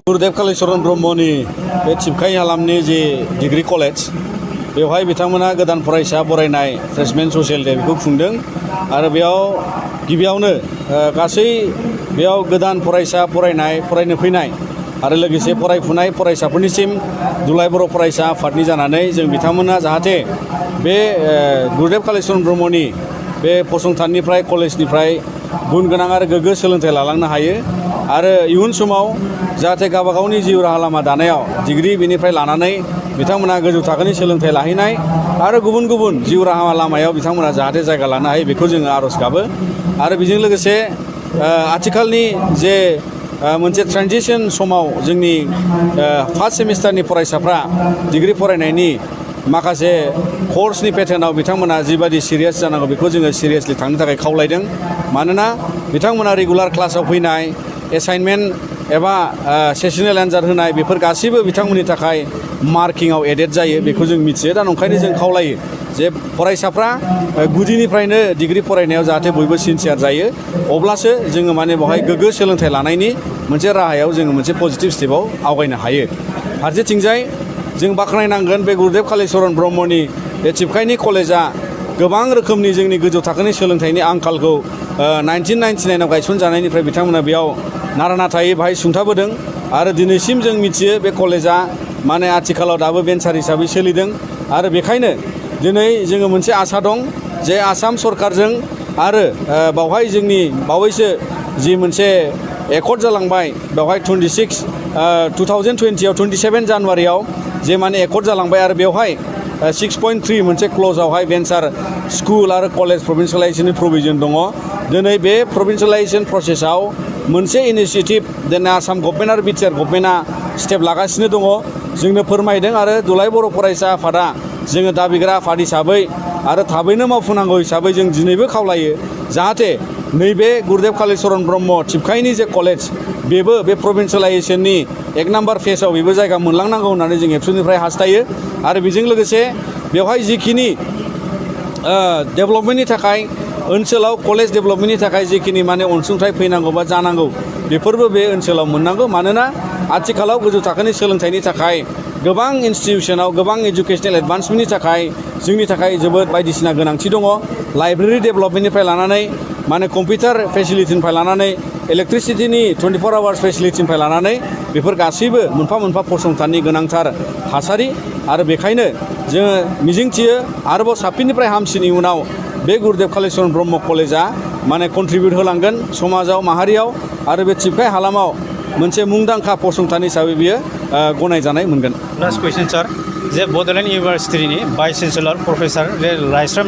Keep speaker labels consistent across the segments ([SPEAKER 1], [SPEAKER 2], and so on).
[SPEAKER 1] गुरुदेव कालीचरण ब्रह्मनि बे थिबखाय हालामनि जे डिग्री कलेज बेवहाय बिथांमोना गोदान फरायसा बरायनाय फ्रेशमेन ससियेल डे बेखौ खुंदों आरो बेयाव गिबियावनो गासै बेयाव गोदान फरायसा फरायनो फैनाय आरो लोगोसे फरायफुनाय फरायसाफोरनिसिम दुलाय बर' फरायसा आफादनि जानानै जों बिथांमोना जाहाथे बे गुरुदेव कालीचरण ब्रह्मनि बे फसंथाननिफ्राय कलेजनिफ्राय गुन गोनां आरो गोग्गो सोलोंथाइ लालांनो हायो आरो इयुन समाव जाहाथे गावबा गावनि जिउ राहा लामा दानायाव डिग्री बेनिफ्राय लानानै बिथांमोना गोजौ थाखोनि सोलोंथाइ लाहैनाय आरो गुबुन गुबुन जिउ राहा लामायाव बिथांमोना जाहाथे जायगा लानो हायो बेखौ जोङो आर'ज गाबो आरो बेजों लोगोसे आथिखालनि जे मोनसे ट्रानजिशन समाव जोंनि फार्स्ट सेमिस्टारनि फरायसाफ्रा डिग्री फरायनायनि माखासे कर्सनि पेटार्नाव बिथांमोना जिबायदि सिरियास जानांगौ बेखौ जोङो सिरियासलि थांनो थाखाय खावलायदों मानोना बिथांमोना रेगुलार क्लासाव फैनाय एसाइनमेन्ट एबा सेसनेल आनजाद होनाय बेफोर गासैबो बिथांमोननि थाखाय मार्किंआव एडेड जायो बेखौ जों मिथियो दा नंखायनो जों खावलायो जे फरायसाफ्रा गुदिनिफ्रायनो डिग्री फरायनायाव जाहाथे बयबो सिनसियार जायो अब्लासो जोङो माने बेवहाय गोग्गो सोलोंथाइ लानायनि मोनसे राहायाव जोङो मोनसे पजिटिभ स्टेपाव आवगायनो हायो फारसेथिंजाय जों बाख्नायनांगोन बे गुरुदेव कालीचरण ब्रह्मनि बे थिबखायनि कलेजा गोबां रोखोमनि जोंनि गोजौ थाखोनि सोलोंथाइनि आंखालखौ 1999आव गायसनजानायनिफ्राय बिथांमोना बेयाव नारा नाथायै बाहाय सुंथाबोदों आरो दिनैसिम जों मिथियो बे कलेजा माने आथिखालाव दाबो भेन्सार हिसाबै सोलिदों आरो बेखायनो दिनै जोङो मोनसे आसा दं जे आसाम सरकारजों आरो बावहाय जोंनि बावैसो जि मोनसे एकर्ड जालांबाय बेवहाय 2020आव 27 जानुवारियाव जे माने एकर्ड जालांबाय आरो बेवहाय 6.3 मोनसे क्ल'जआवहाय भेन्सार स्कुल आरो कलेज प्रभिन्सियेलाइजेसननि प्रभिजन दङ दिनै बे प्रभिन्सियेलाइजेसन प्रसेसआव मोनसे इनिसियेटिभ दिनै आसाम गभर्नमेन्ट आरो बिटिआर गभर्नमेन्टआ स्टेप लागासिनो दङ जोंनो फोरमायदों आरो दुलाय बर' फरायसा आफादा जोङो दाबिग्रा आफाद हिसाबै आरो थाबैनो मावफुंनांगौ हिसाबै जों दिनैबो खावलायो जाहाथे नैबे गुरुदेव कालीचरण ब्रह्म थिबखायनि जे कलेज बेबो बे प्रभिन्सियेलाइजेसननि 1 नाम्बार फेजआव बेबो जायगा मोनलांनांगौ होननानै जों एबसुनिफ्राय हास्थायो आरो बेजों लोगोसे बेवहाय जिखिनि डेभेलपमेन्टनि थाखाय ओनसोलाव कलेज डेभेलपमेन्टनि थाखाय जिखिनि माने अनसुंथाइ फैनांगौ बा जानांगौ बेफोरबो बे ओनसोलाव मोननांगौ मानोना आथिखालाव गोजौ थाखोनि सोलोंथाइनि थाखाय गोबां इनस्टिटिउसनाव गोबां एजुकेशनेल एडभान्समेन्टनि थाखाय जोंनि थाखाय जोबोद बायदिसिना गोनांथि दङ लाइब्रेरि डेभेलपमेन्टनिफ्राय लानानै माने कम्पिउटार फेसिलिटिनिफ्राय लानानै इलेक्ट्रिसिटिनि 24 आवार्स फेसिलिटिनिफ्राय लानानै बेफोर गासैबो मोनफा मोनफा फसंथाननि गोनांथार थासारि आरो बेखायनो जोङो मिजिंथियो आरोबाव साबसिननिफ्राय हामसिन इयुनाव बे गुरुदेव कालीचरण ब्रह्म कलेजा माने कन्ट्रिबिउट होलांगोन समाजाव माहारियाव आरो बे थिबखाय हालामाव मोनसे मुंदांखा फसंथान हिसाबै बियो गनायजानाय मोनगोन।
[SPEAKER 2] लास्ट कुइसन सार जे बड'लेण्ड इउनिभार्सिटिनि भाइस चेन्सेलर प्रफेसर रायस्राम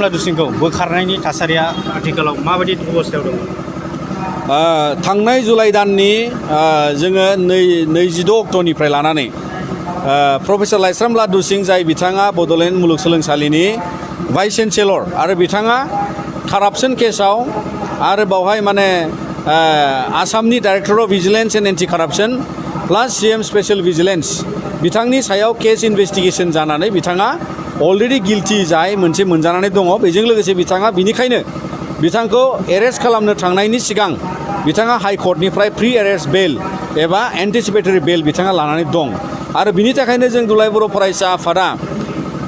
[SPEAKER 2] लादु सिंखौ बोखारनायनि थासारिया आथिखालाव माबायदि अबस्थायाव दङ?
[SPEAKER 1] थांनाय जुलाइ दाननि जोङो 22 अक्ट'निफ्राय लानानै प्रफेसर रायस्राम लादु सिं जाय बिथाङा बड'लेण्ड मुलुगसोलोंसालिनि भाइस चेन्सेलर आरो बिथाङा कारापसन केसाव आरो बावहाय माने आसामनि director of vigilance and anti corruption plus CM special vigilance बिथांनि सायाव केस इनभेस्टिगेसन जानानै बिथाङा अलरेडि गिल्टि जाय मोनसे मोनजानानै दङ बेजों लोगोसे बिथाङा बिनिखायनो बिथांखौ एरेस्ट खालामनो थांनायनि सिगां बिथाङा हाइकर्टनिफ्राय प्रि एरेस्ट बेल एबा एन्टिसिपेटरि बेल बिथाङा लानानै दं आरो बिनि थाखायनो जों दुलाय बर' फरायसा आफादा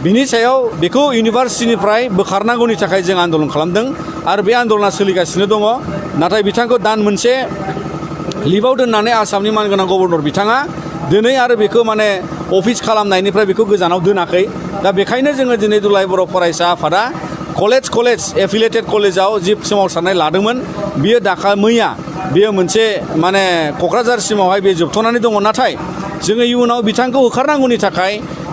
[SPEAKER 1] बिनि सायाव बेखौ इउनिभार्सिटिनिफ्राय बोखारनांगौनि थाखाय जों आन्दलन खालामदों आरो बे आन्दलना सोलिगासिनो दङ नाथाय बिथांखौ दान मोनसे लिभाव दोननानै आसामनि मानगोनां गभर्नर बिथाङा दिनै आरो बेखौ माने अफिस खालामनायनिफ्राय बेखौ गोजानाव दोनाखै दा बेखायनो जोङो दिनै दुलाय बर' फरायसा आफादा कलेज एफिलिएटेड कलेजाव जि सोमावसारनाय लादोंमोन बियो मैया बियो मोनसे माने क'क्राझारसिमावहाय बे जोबथ'नानै दङ नाथाय जोङो इयुनाव बिथांखौ होखारनांगौनि थाखाय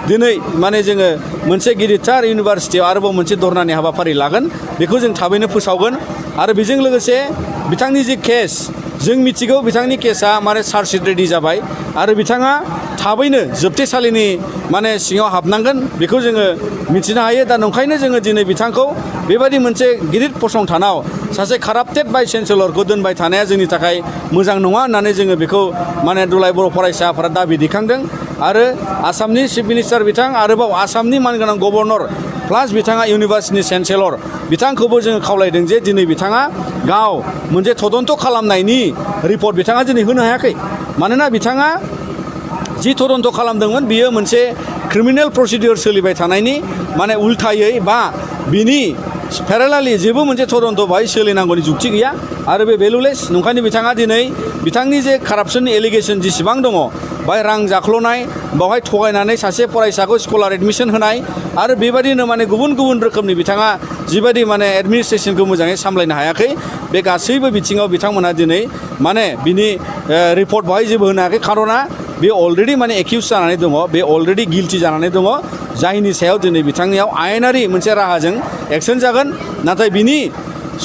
[SPEAKER 1] दिनै माने जोङो मोनसे गिदिरथार इउनिभार्सिटियाव आरोबाव मोनसे धरनानि हाबाफारि लागोन बेखौ जों थाबैनो फोसावगोन आरो बेजों लोगोसे बिथांनि जि केस जों मिथिगौ बिथांनि केसा माने चार्जशिट रेडि जाबाय आरो बिथाङा थाबैनो जोबथेसालिनि माने सिङाव हाबनांगोन बेखौ जोङो मिथिनो हायो दा नंखायनो जोङो दिनै बिथांखौ बेबायदि मोनसे गिदिर फसंथानाव सासे काराप्टेड भाइस चेन्सेलरखौ दोनबाय थानाया जोंनि थाखाय मोजां नङा होननानै जोङो बेखौ माने दुलाय बर' फरायसा आफादा दाबि दैखांदों आरो आसामनि चिफ मिनिस्टार बिथां आरोबाव आसामनि मानगोनां गभर्नर प्लास बिथाङा इउनिभार्सिटिनि चेन्सेलर बिथांखौबो जोङो खावलायदों जे दिनै बिथाङा गाव मोनसे तदन्त खालामनायनि रिपर्ट बिथाङा दिनै होनो हायाखै मानोना बिथाङा जि तदन्त खालामदोंमोन बियो मोनसे क्रिमिनेल प्रसिडियर सोलिबाय थानायनि माने उल्थायै बा बिनि पेरेलालि जेबो मोनसे तदन्त बाहाय सोलिनांगौनि जुक्ति गैया आरो बे भेलुलेस नंखायनो बिथाङा दिनै बिथांनि जे कारापसननि एलिगेसन जेसेबां दङ बाहाय रां जाख्ल'नाय बावहाय थगायनानै सासे फरायसाखौ स्कलार एडमिसन होनाय आरो बेबायदिनो माने गुबुन गुबुन रोखोमनि बिथाङा जिबायदि माने एडमिनिस्ट्रेसनखौ मोजाङै सामलायनो हायाखै बे गासैबो बिथिङाव बिथांमोना दिनै माने बिनि रिपर्ट बाहाय जेबो होनो हायाखै खार'ना बे अलरेडि माने एक्युज जानानै दङ बे अलरेडि गिल्टि जानानै दङ जायनि सायाव दिनै बिथांनियाव आयेनारि मोनसे राहाजों एक्सन जागोन नाथाय बिनि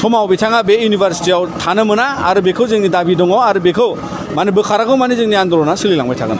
[SPEAKER 1] समाव बिथाङा बे इउनिभार्सिटियाव थानो मोना आरो बेखौ जोंनि दाबि दङ आरो बेखौ माने बोखारागौ माने जोंनि आन्दलना सोलिलांबाय थागोन